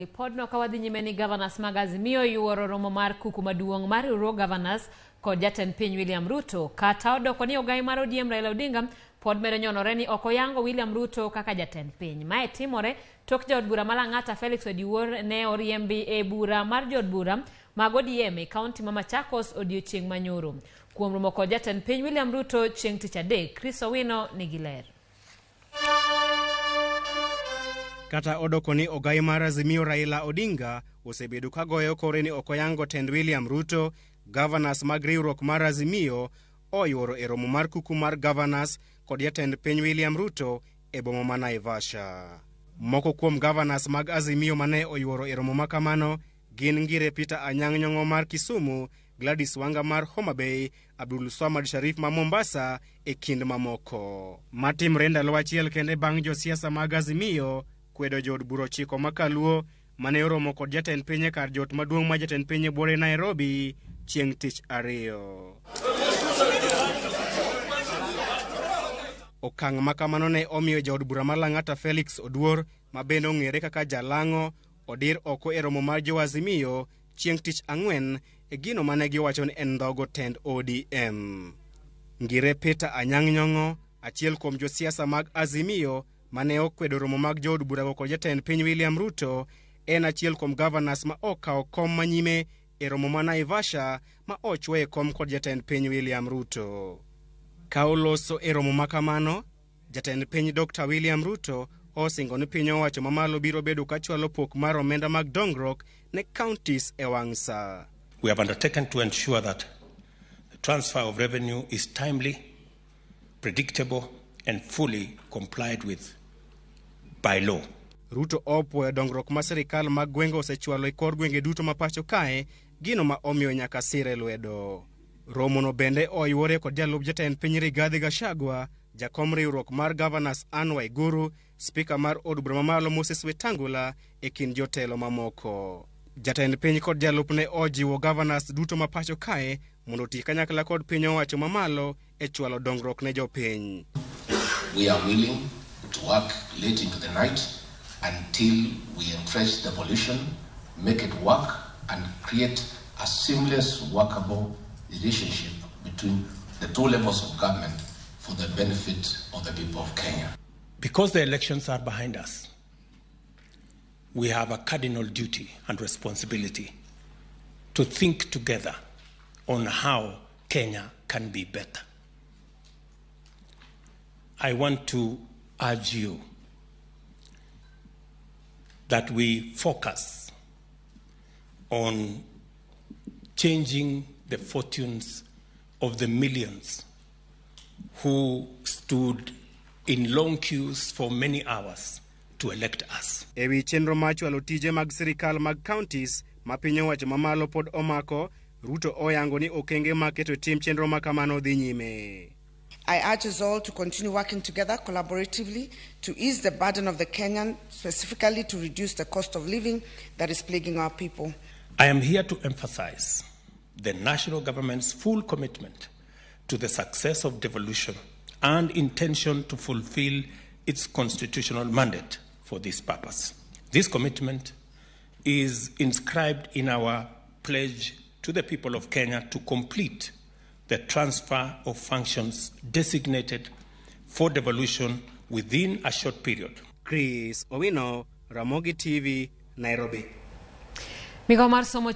Ripodno ka wadhi nyime ni governors mag Azimio yuoro romo mar kuku maduong' mar riwruog governors kod jatend piny William Ruto. Kata odoko ni ogai mar ODM Raila Odinga pod medo nyonore ni ok oyango William Ruto kaka jatend piny. Mae timore tok jaod bura ma Lang'ata Felix Odiwuor ne oriembi e bura mar jood bura mag ODM e kaunti ma Machakos odiochieng' manyoro. Kuom romo kod jatend piny William Ruto chieng' tich adek, Chris Owino nigi ler. Kata odoko ni ogai mar Azimio Raila Odinga osebedo ka goyo kore ni ok oyango tend William Ruto, governors mag riwruok mar Azimio oyuoro e romo mar kuku mar governors kod jatend piny William Ruto e boma ma Naivasha. Moko kuom governors mag Azimio mane oyuoro e romo ma kamano gin Ngire Peter Anyang' Nyong'o mar Kisumu, Gladys Wanga mar Homa Bay, Abdul Swamad Sharif ma Mombasa e kind mamoko. Matimre ndalo achiel kende bang' josiasa mag Azimio kwedo jood bura ochiko ma Kaluo mane oromo kod jatend piny e kar jot maduong' ma jatend piny e buore Nairobi chieng' tich ariyo. Okang' ma kamano ne omiyo jaod bura ma Lang'ata Felix Oduor ma bende ong'ere kaka Jalang'o odir oko e romo mar jo Azimio chieng' tich ang'wen e gino mane giwacho ni en ndhogo tend ODM. Ngire Peter Anyang' Nyong'o, achiel kuom josiasa mag Azimio mane okwedo romo mag jood burago kod jatend piny William Ruto, en achiel kuom governors ma okawo kom manyime e romo ma Naivasha ma ochwe e kom kod jatend piny William Ruto. Ka oloso e romo ma kamano, jatend piny Dr. William Ruto osingo ni piny owacho mamalo biro bedo ka chwalo pok mar omenda mag dongruok ne counties e wang' sa. We have undertaken to ensure that the transfer of revenue is timely, predictable, and fully complied with by law. Ruto opuoyo dongruok ma sirikal mag gwenge osechwalo e kor gwenge duto ma pacho kae, gino ma omiyo nyaka sire lwedo. Romono bende oyuore kod jalup jatend piny Rigathi Gachagua, jakom riwruok mar Governors Anne Waiguru, spika mar od bura mamalo Moses Wetangula e kind jotelo mamoko. Jatend piny kod jalupne ojiwo governors duto ma pacho kae mondo oti kanyakla kod piny owacho mamalo e chwalo dongruok ne jopiny. We are willing to work late into the night until we entrench devolution, make it work, and create a seamless, workable relationship between the two levels of government for the benefit of the people of Kenya. Because the elections are behind us, we have a cardinal duty and responsibility to think together on how Kenya can be better. I want to urge you that we focus on changing the fortunes of the millions who stood in long queues for many hours to elect us. E wi chenro mar chwalo tije mag sirikal mag counties ma piny owacho mamalo pod omako, Ruto oyango ni okenge mag keto tim chenro ma kamano dhi nyime. I urge us all to continue working together collaboratively to ease the burden of the Kenyan, specifically to reduce the cost of living that is plaguing our people. I am here to emphasize the national government's full commitment to the success of devolution and intention to fulfill its constitutional mandate for this purpose. This commitment is inscribed in our pledge to the people of Kenya to complete the transfer of functions designated for devolution within a short period. Chris Owino, Ramogi TV, Nairobi. Migawo mar somo